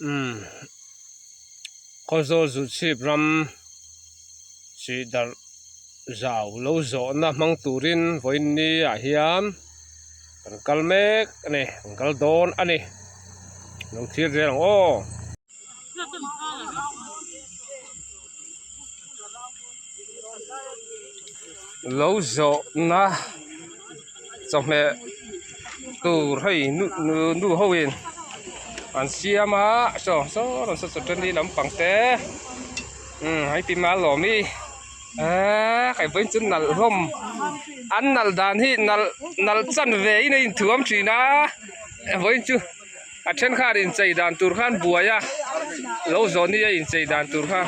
Umm Khawzawl Zuchhip ram sih darh zau lo zawhna hmang turin vawiin ni ah hian kan kal mek a ni kan kal dawn a ni lo thlir zel ang aw. Lo zawhna chawhmeh tur hei nu ho in an siam a saw saw rawn saw chawhmeh lampang te umm hei ti mal lawm hi eee hei vawiin chu nalh hlawm an nalh dan hi nalh nalh chan ve in a inthuam thin a vawiin chu. A then khan inchei dan tur khan buai a lo zawh ni a inchei dan tur kha.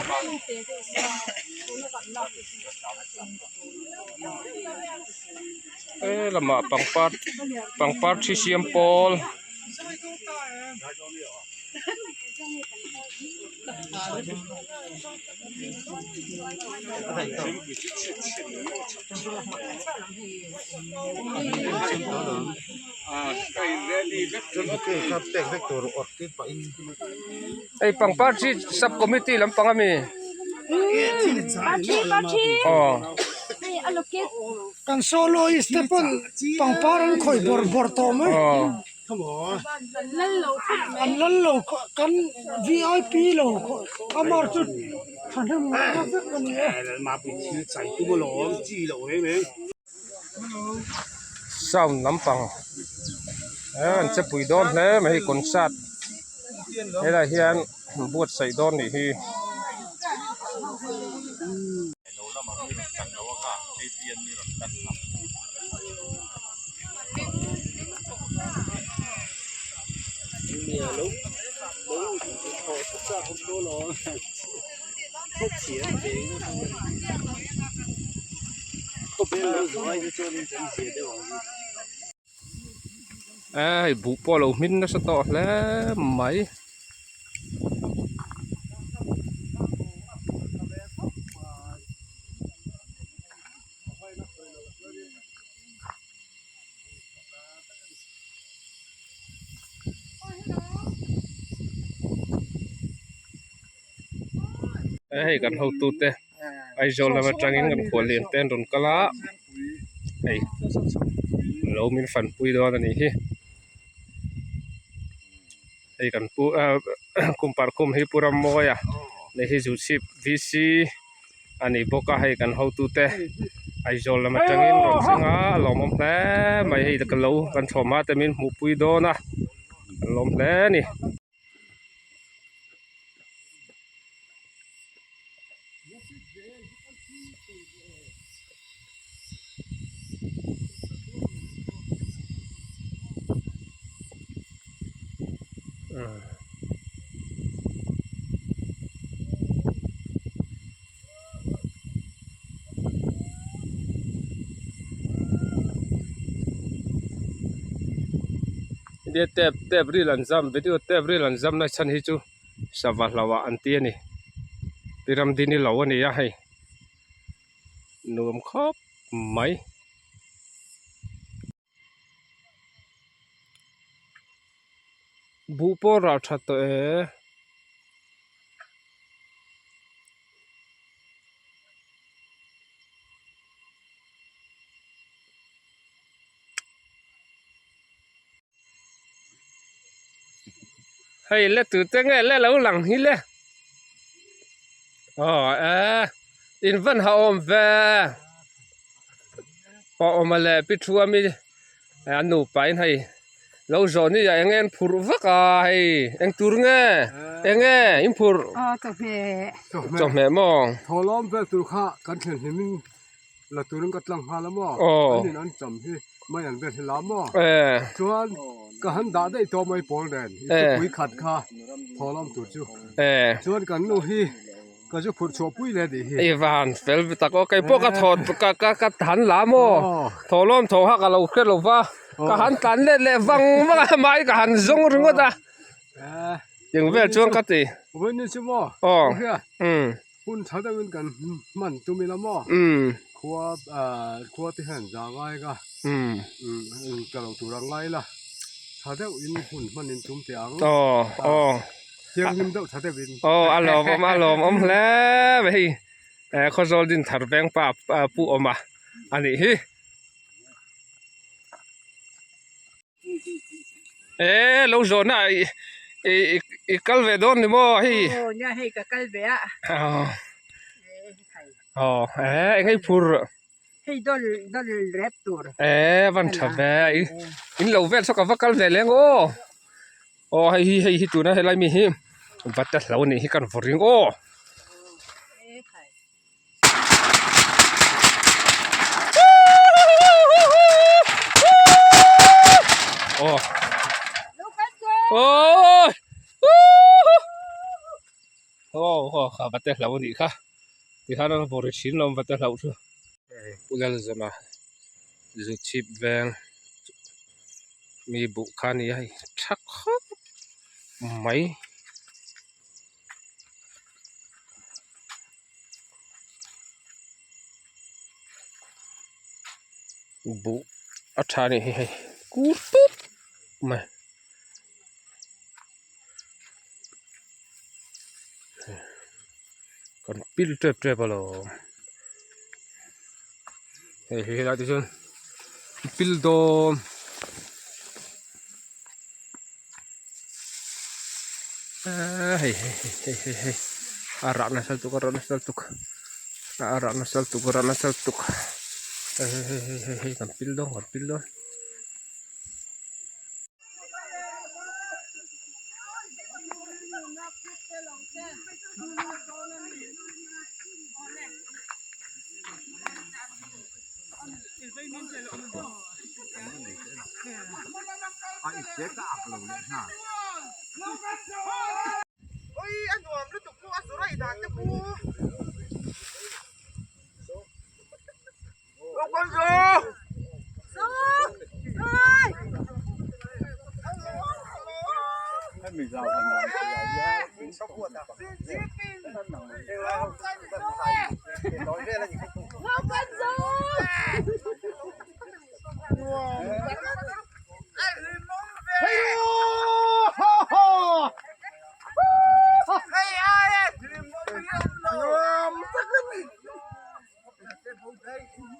He lamah pangpar pangpar thi siam pawl. Hei pangpar chi sub committee lampang ami aw. Kan soloist te pawn pangpar an khawih bawrh bawrh tawh mai. An lal lo kan vip lo amar chu thahnem ngaihna vek a ni e. Sound lampang eh an che pui dawn hle mai hei concert helaiah hian buatsaih dawn nih hi. Hei buh pawh a lo hmin nasa tawh hle mai. Hei kan hotute Aizawl lam atangin kan khuallian te an rawn kal a hei lo min fanpui dawn a nih hi hei kan pu ah kum parkhum hi Pu Rammawia leh hi Zuchhip VC a ni bawk a hei kan hotute Aizawl lam atangin rawn thleng a a lawmawm hle mai hei ka lo kan thawmhma te min hmuhpui dawn a kan lawm hle a ni. India tap tap ril an zam video tap ril an zam na chhan hi chu sava hlauh ah an ti a ni piramdini lo a ni a hei nuam khawp mai. Buh pawh rah tha tawh e. Hei le tute nge le lo lang hi le aw e in van ha awm ve pawh awm a le pi thu ami a nupa in hei lo zawh ni ah eng nge an phurh vak a hei eng tur nge eng nge in phurh chawhmeh maw thawhlawm vel tur kha kan thlen hlim in la turin ka tlang nghal a maw an in an cham hi mai an vel hi la maw chuan ka han dah daih tawh mai pawl nen i tupui khat kha thawhlawm tur chu chuan kan nu hi ka zu phurh chhuah pui leh tih hi i van fel tak aw kei pawh ka thaw ka ka ka han la maw thawhlawm thaw kha ka lo hre lo va ka han tlan let leh vang vang a mai ka han zawng ringawt a eng vel chuan ka ti aw Hun tha deuhin kan hman tum ila maw? Khua khua te hian za ngai ka ka lo tur a ngai la tha deuhin hun hman in tum teh ang. Aw aw. Thianghlim deuh tha deuhin. Aw a lawmawm a lawmawm hle mai hei eh Khawzawl Dinthar veng pa pu awm a a nih hi. Eh lo zawhna i i i kal ve dawn ni maw hei. Aw nia hei ka kal ve a. Aw eh eng hei phur. Hei dawn dawn rep tur. Eh van tha ve i in lo vel saw ka va kal ve leng aw. Aw hei hi hei hi tuna helai mi hi vat a hlo anih hi kan vaw ring aw. Aw aw aw aw kha vat a hlo anih kha. Tikhan an vaw ri thin lo vat a hlauh chu. Pu Lalzama zu chhip veng mi buh kha a ni a hei tha khawp mai. Buh a tha a nih hi hei kur tut mai. Kan pil tep tep alawm hei hi helai te chuan pil dawn eee hei hei hei hei hei a rah nasa lutuk a rah nasa lutuk a rah nasa lutuk a rah nasa lutuk hei hei hei hei hei kan pil dawn kan pil dawn.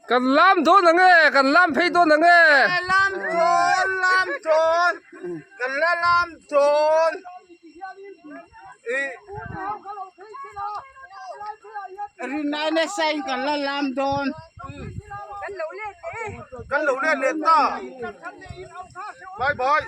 Kan lam dawn ang e, kan lam phei dawn ang e. Lam dawn, lam dawn, kan la lam dawn. Rinai na sain kan la lam dawn. Kan lo let leh. Kan lo let leh ta. Bye bye.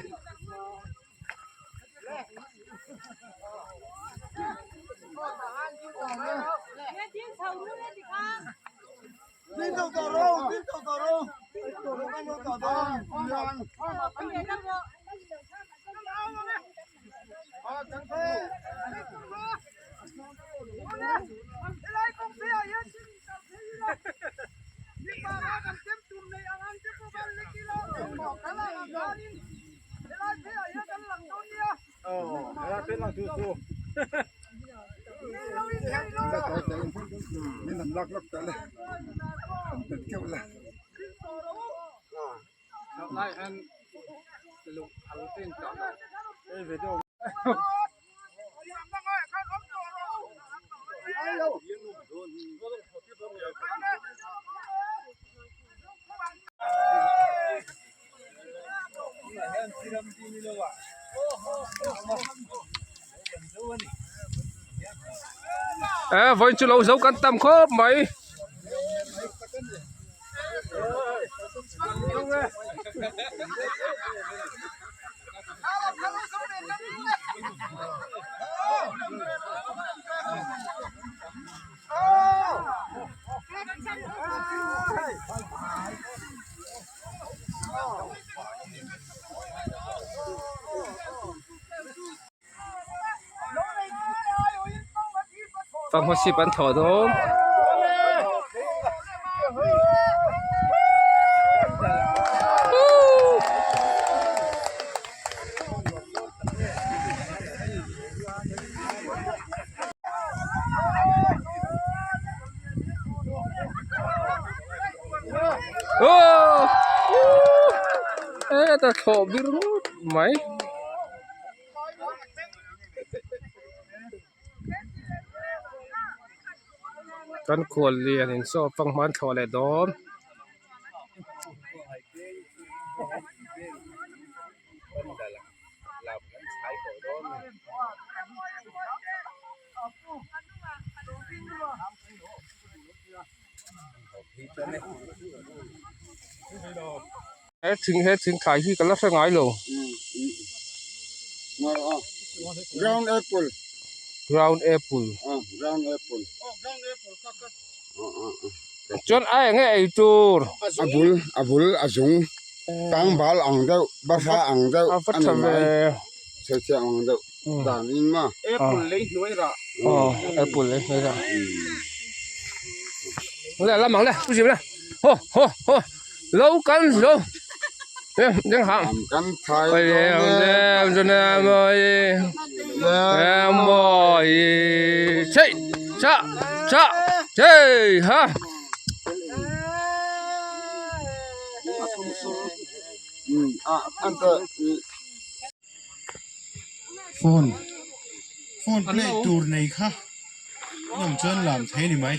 Eh vawiin chu lo zo kan tam khawp mai. Fanghma sip an thawh dawn. Aw e ta thlawh bir ngawt mai. Kan khual lian in saw fanghma an thlawh leh dawn. He thing he thing thlai hi ka la hre ngai lo. Ground apple. Ground apple. Ground apple. Chuan a eng nge ei tur? A bul a bul a zung tangbal ang deuh bahra ang deuh a va tha ve. Chhechhe ang deuh dan in ma. Apple lei hnuai rah. Aw apple lei hnuai rah. Le lam ang le pu zim le ho ho ho lo kan lo ding hang. Kan thai mawi chei cha cha chei ha. Phone phone play tur nei kha an awm chuan lam thei a ni mai.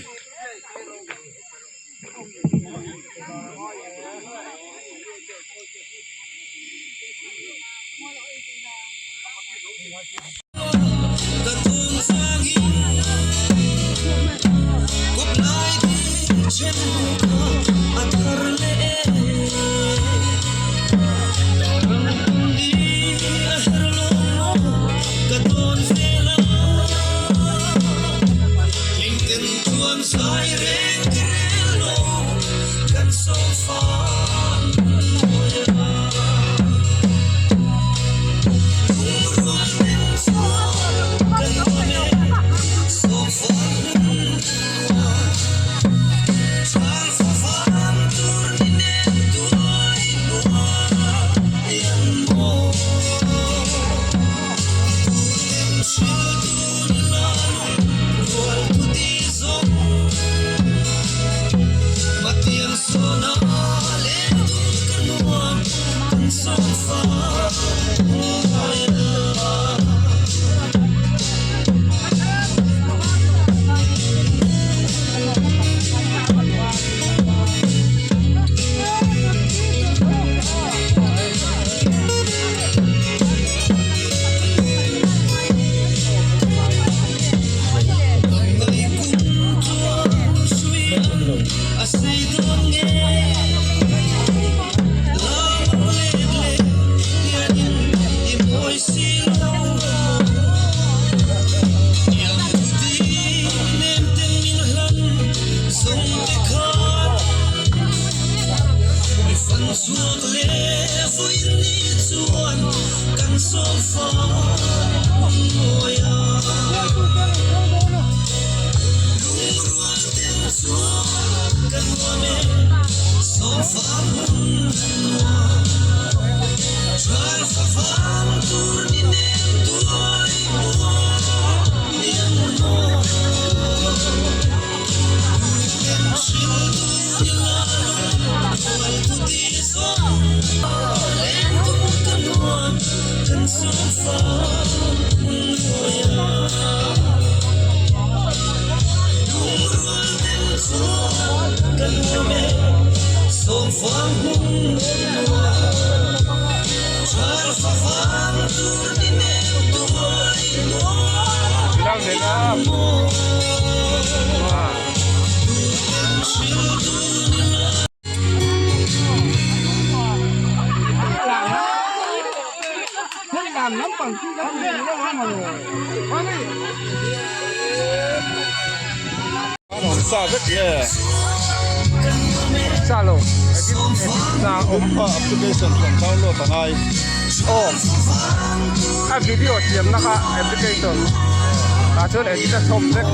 A video siamna kha application tah chuan edit a chhawm vek.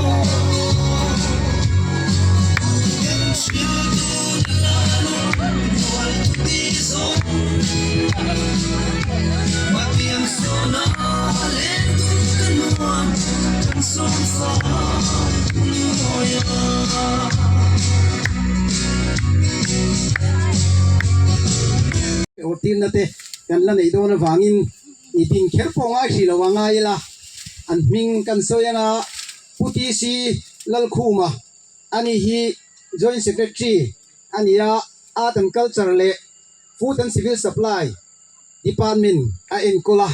Awrtirna te kan la neih dawn avangin i din kher pawh ngai hrih lo a ngai ila an hming kan sawi anga Pu TC Lalkhuma. Ani hi Joint Secretary a ni a, Art and Culture leh Food and Civil Supply Department a enkawl a.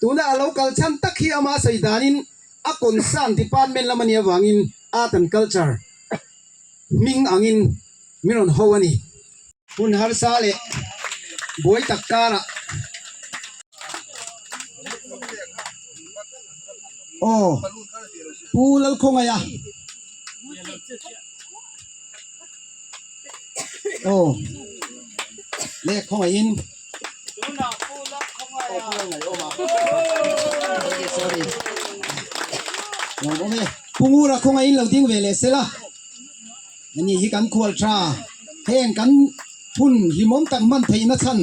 Tuna a lo kal chhan tak hi ama sawi danin a concern department lam a nih avangin Art and Culture hming angin min rawn ho a ni. Hun harsa leh buai tak karah aw Pu Lalkhawngaia aw leh khawngaihin aw Pu Lalngaihawma sorry lawmawm e Pu Ngura khawngaihin lo ding ve leh sela. Ani hi kan khual tha, heng kan hun hlimawm tak hman theihna chhan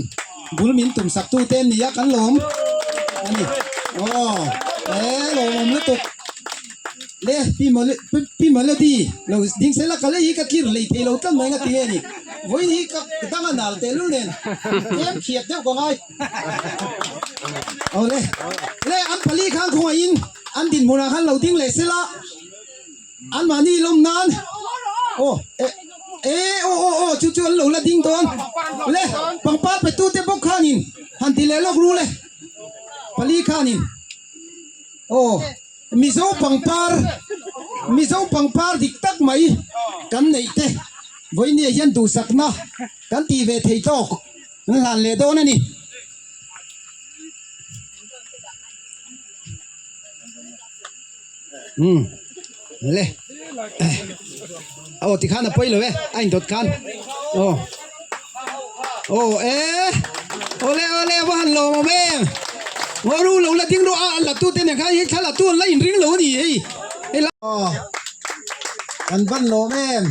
bul min tum sak tu te an ni a, kan lawm a ni. Aw, he lawmawm lutuk le Pi Mawle Pi Melody lo ding sela ka lei hi ka tlir hlei thei lo tlat mai nga ti nge ni. Vawiin hi ka dang a nal tehlul nen tlem khiat deuh ka ngai. Aw le, le an pali khan khawngaihin an dinhmunah khan lo ding leh sela. An mahni lawm nan aw e e aw aw aw chu chu an lo la ding dawn le pangpar pe tu te bawk khanin han ti leh lawk ru le pali khanin aw mizo pangpar mizo pangpar dik tak mai kan neih te vawinia hian duhsakna kan tih ve thei tawk an hlan leh dawn a ni. Um le aw tikhan a pawi lo e a indawt khan aw aw e awle awle a va han lawm awm em ngaw ru lo la ding rawh a a la tu te nen khan hei thla la tu an la inring lo a ni hei hei la aw kan van lawm em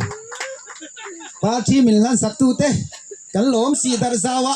party min hlan sak tu te kan lawm si dar zau a.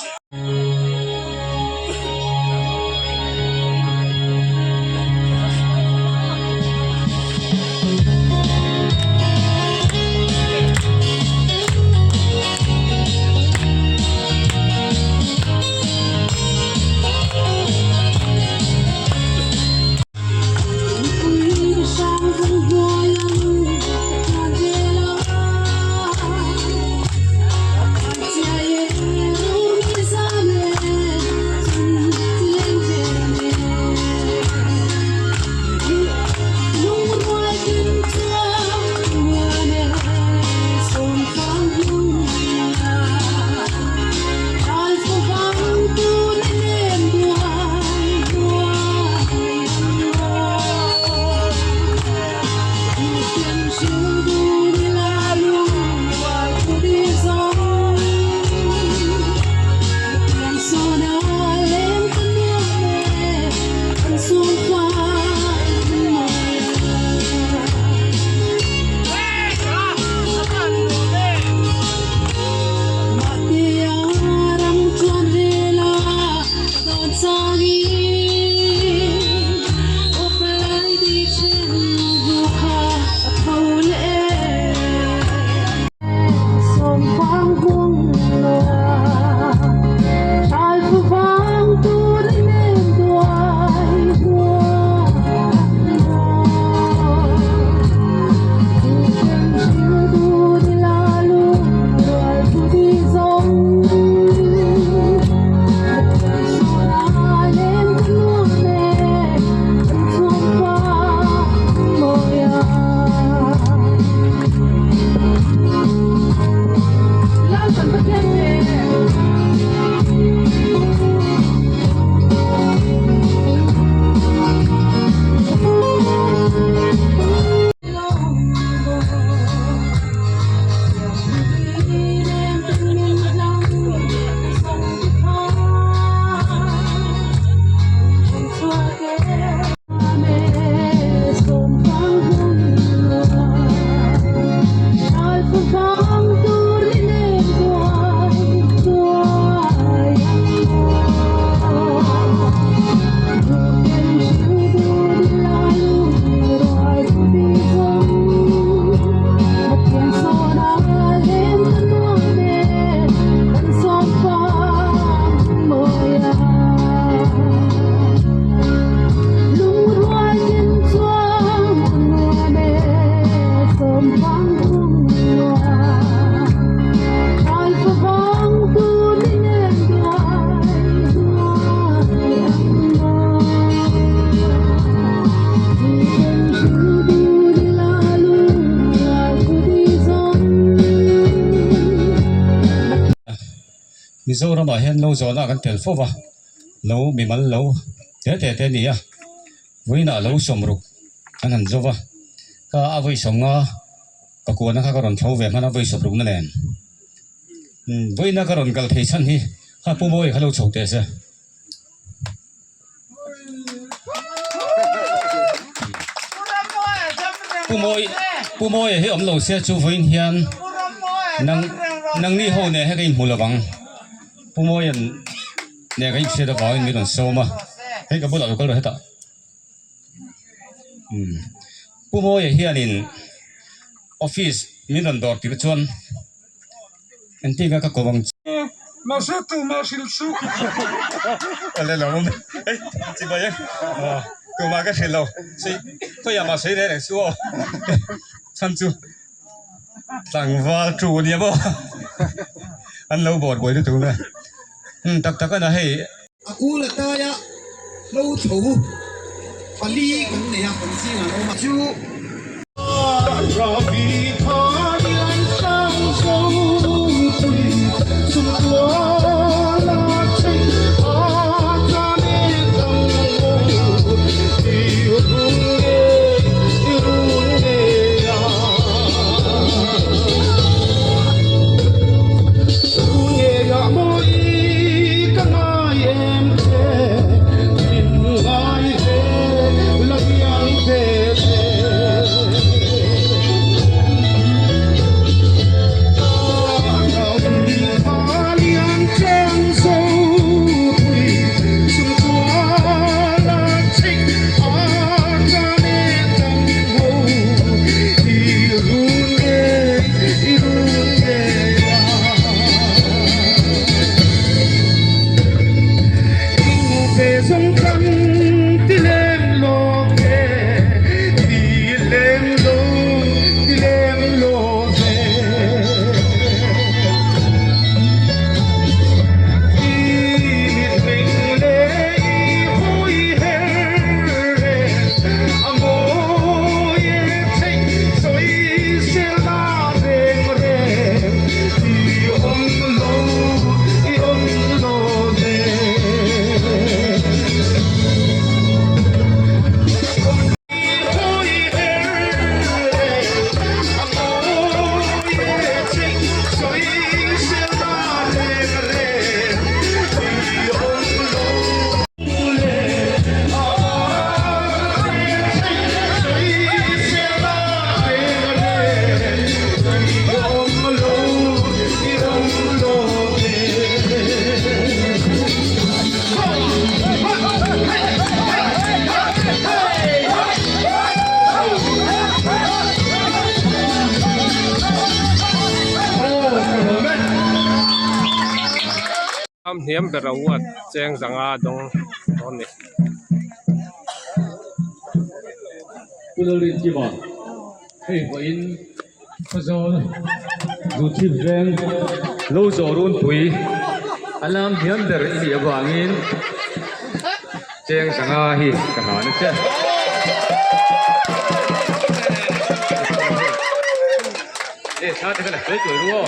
Mizoramah hian lo zawhna kan tel fo va, lo mimal lo te te te a ni a, vawiinah lo sawmruk an han zo va, ka a vawi sawmnga ka kuahna kha ka rawn thlo ve hman a vawi sawmrukna nen. Vawiina ka rawn kal thei chhan hi kha Pu Mawia kha lo chho teh se. Pu Mawi Pu Mawia hi awm lo se chu vawiin hian nang nangni ho nen hian ka inhmu lo vang. Pu Mawia'n nen ka inhriat avangin min rawn sawm a, hei ka bulah lo kal rawh hetah. Umm Pu Mawia hianin office min rawn dawr tir chuan. Engtin ka ko ang che. Mahse tumah hrilh suh. Awle lo awm e chibai e tumah ka hrilh lo sei khawiah mah sei reng reng suh aw chhan chu tlangval tu ania maw an lo bawr buai lutuk mai umm tak tak a na hei. A kul a taia hlo tho pali kan nei a, kan zingah an awm a. Chu. Am hniam ber a uat cheng zanga dawng dawn ni. Pu Lalrinkima hei vawiin Khawzawl Zuthip veng lo zawh runpui a lam hniam ber i nih avangin cheng zanga hi ka hlan a che. E thla te kha la sawi tuai ru aw.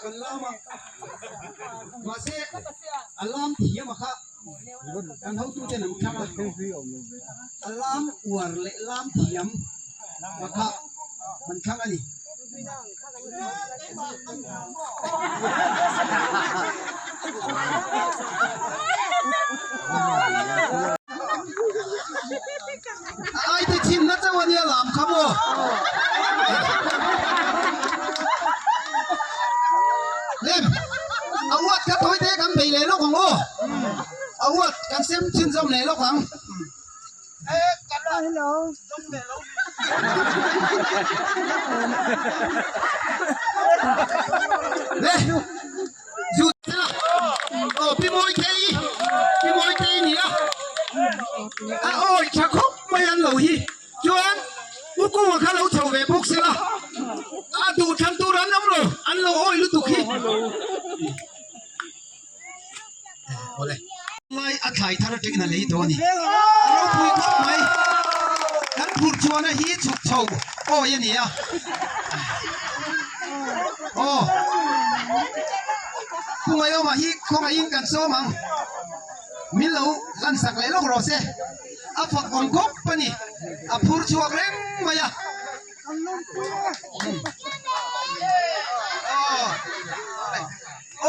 kan lam a mahse a lam thiam a kha kan hotu ten an thlang a a lam uar leh lam thiam a kha an thlang a ni. Ai te thin na chauh ania lam kha maw. Lem a uat kha thawi te kan bei leh lawk ang aw. A uat kan sem chhin zawm leh lawk ang. Le zu la aw pi mawi thei pi mawi thei ni a a awi tha khawp mai an lo hi chuan u kunga kha lo chho ve bawk se la a duh thlan tur an awm lo an lo awi lutuk hi awle lai a thlai thar atangin a lei tawh a ni a ropui khawp mai kan phurh chhuahna hi chhuk chho awi a ni a aw Pu Ngaiawma hi khawngaihin kan sawm ang min lo lan sak leh lawk rawh se a fak awm khawp a ni a phur chhuak reng mai a.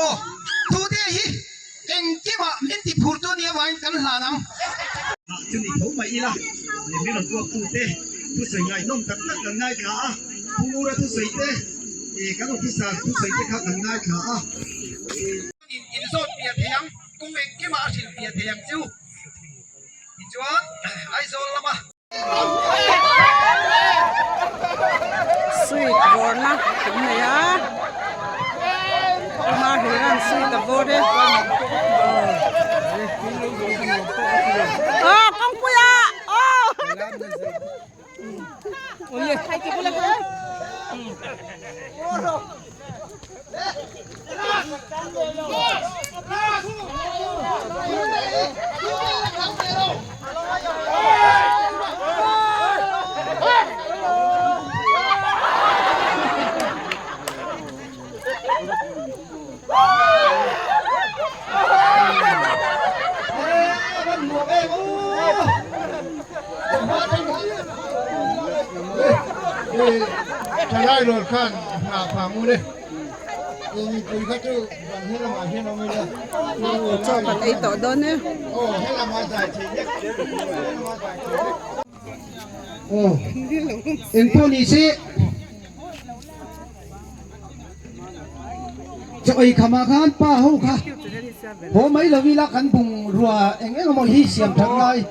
Aw, tute hi engkimah min ti phur chu a nia vangin kan hlan ang. Ah chu ni tho mai ila, min rawn puak tute thusawi ngaihnawm tak tak kan ngaithla a, Pu Ngura thusawi te, kan officer thusawi te kha kan ngaithla a. In inzawt piah thei ang, kawng engkimah a hrilh piah thei ang chu. Tichuan, Aizawl lama. Sweet bawrna kan nei a kuma hian sweet a bawr e aw kawngpui ah aw Thalai lawr khan hna pha ngu le mipui kha chu ban he lamah hian awm ila chaw kan ei tawh dawn e aw he lamah zai thei vek he lamah zai thei vek aw engpawh ni se chaw ei khamah khan pa ho kha haw mai lo ila kan bungrua eng eng emaw hi siam that ngai.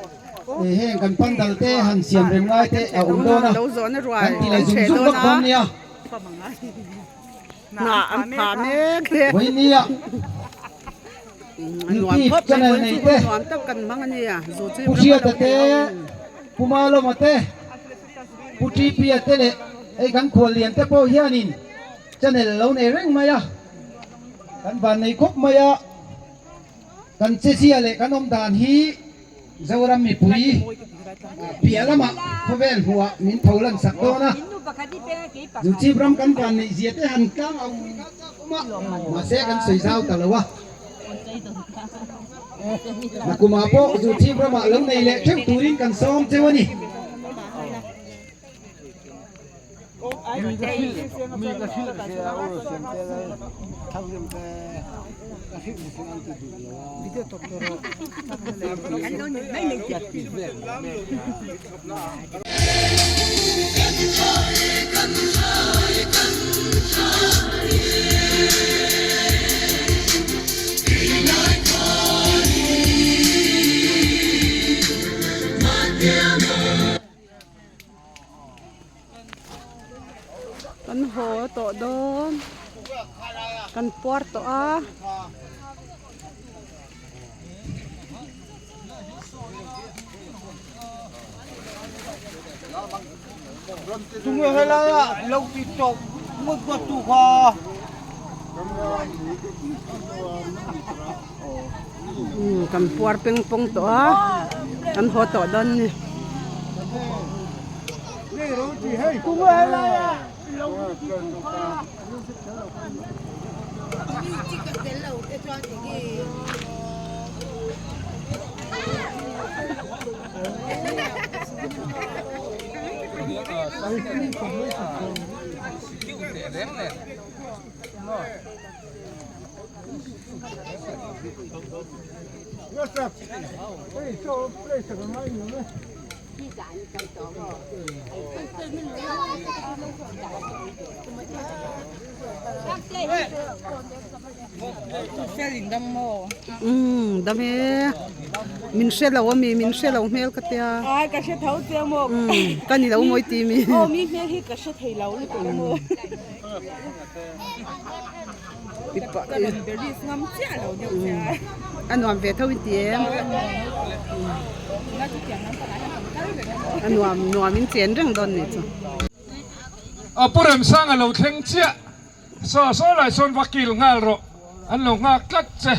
Heng kan pandal te han siam rem ngai te a awm dawn a, kan ti leh zung zung bawk dawn nia. Vawinia YouTube channel nei te, Pu Hriata te, Pu Malawma te, Pu TP-a te leh hei kan khuallian te pawh hianin channel lo nei reng mai a, kan vannei khawp mai a. Kan chezia leh kan awm dan hi Zoram mipui piah lamah khawvel hmuhah min tho lan sak dawn a. Zuchhip ram kan van neih zia te han tlang au pui kha chak awm a, mahse kan sawi zau ta lo a. Nakumah pawh Zuchhip ramah lo nei leh theuh turin kan sawm cheu a ni. Kan haw tawh dawn kan puar tawh a. Kan puar peng pawng tawh a kan haw tawh dawn a ni. Umm dam e min hre lo ami min hre lo hmel ka tia Ai ka hre tho che maw umm ka ni lo mawi ti mi aw mi hmel hi ka hre thei lo lutuk a maw ka rawn beris ngam chiah lo deuh che a a nuam ve tho in ti em a nuam nuam in chen reng dawn nih chu. A pu Remsanga lo thleng chiah. Saw saw lai sawn va kil nghal rawh, an lo nghak tlat che.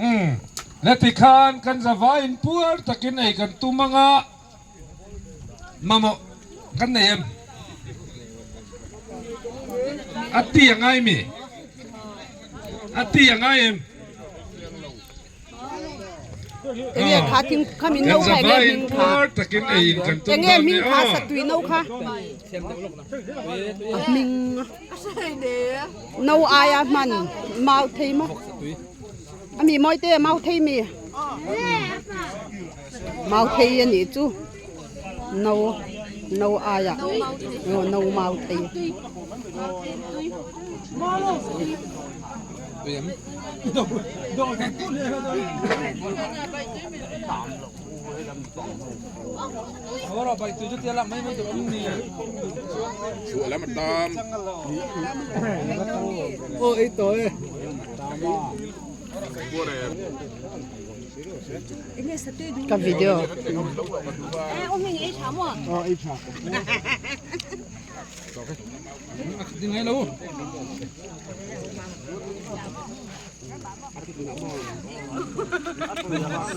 Umm, le tikhan kan zavaiin puar takin ei kan tum anga mamawh kan nei em? A ti a ngai mi? A ti a ngai em? Enge kha thing kha min no kha enge hming kha enge hming kha satui no kha a hming no aia hman mau thei maw ami mawi te mau thei mi mau thei a nih chu no no aia no mau thei. Ka video.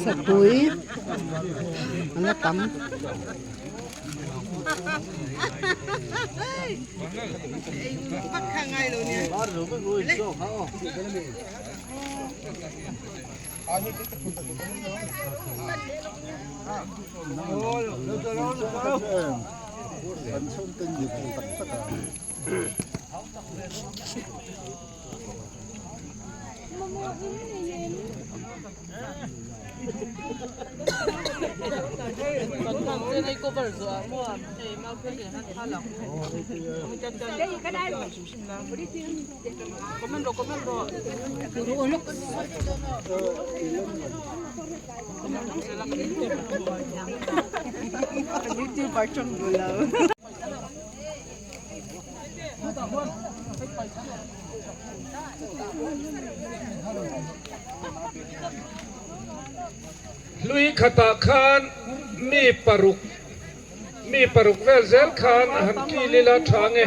Satui an la tam. Hlui khatah khan mi paruk mi paruk vel zel khan a han kil ila tha nge.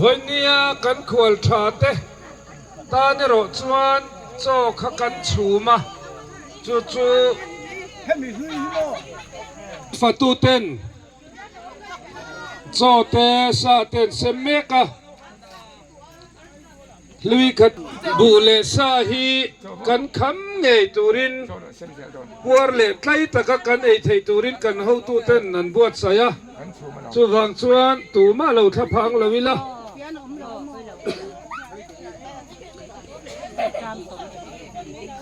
Vawinia kan khual tha te. Tan erawh chuan chaw kha kan chhum a, chu chu fatuten chaw te sa te an sem mek a, hlui khat buh leh sa hi kan kham ngei turin puar leh tlai taka kan ei thei turin kan hotuten an buatsaih a, chuvang chuan tumah lo thlaphang lo ila.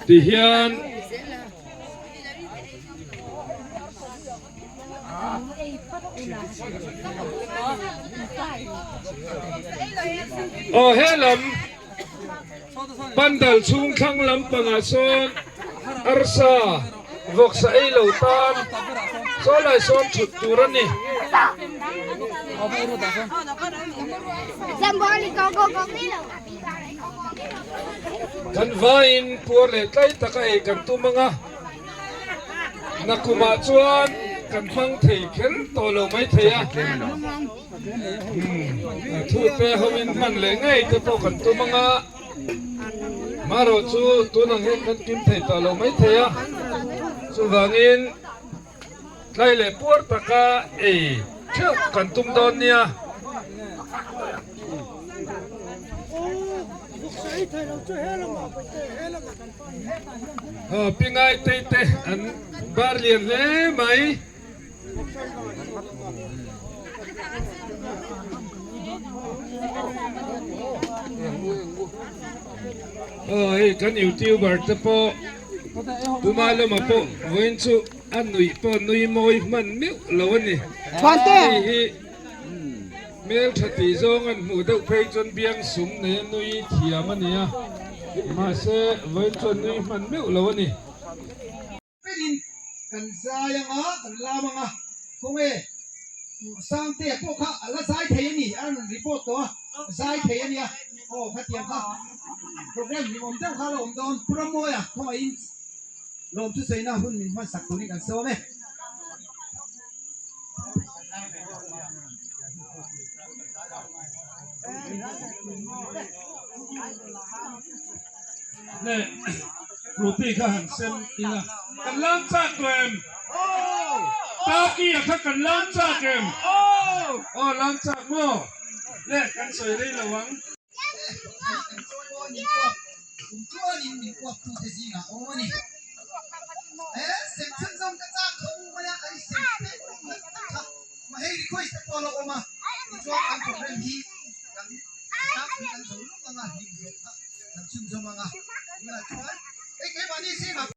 Ti hian aw he lam pandal chhung thlang lampangah sawn arsa vawksa ei lo tan saw lai sawn thut tur a ni. Kan vaiin puar leh tlai taka ei kan tum ang a, nakumah chuan kan hmang thei kher tawh lo mai thei a, thu te hoin hman leh ngei te pawh kan tum ang a, marawh chu tunang hian kan kim thei tawh lo mai thei a. Chuvangin tlai leh puar taka ei theuh kan tum dawn nia. Aw Pingai tei te an bar lian hle mai. Aw hei kan youtuber te pawh Puma lama pawh vawiin chu a nuih pawh nui mawi hman meuh lo a ni. Hei hi hmeltha tih zawng an hmuh deuh phei chuan biang sum nei a nui thiam a ni a, mahse vawiin chuan nui hman meuh lo a ni. Perin kan zai anga kan lam anga khawnge Sangtea pawh kha a la zai thei a ni a rawn report tawh a zai thei a nia aw khatiang kha program hlimawm deuh kha a la awm dawn Pu Ramawia khawngaihin lawm thusawiina hun min hmansak turin kan sawm e. Leh Rupi kha han sem ila kan lam chak tawh em? Taki a kha kan lam chak em? Aw lam chak maw? Leh kan sawi rei lo ang. Kan chhunzawm anga tunah chuan hei keimahni zingah.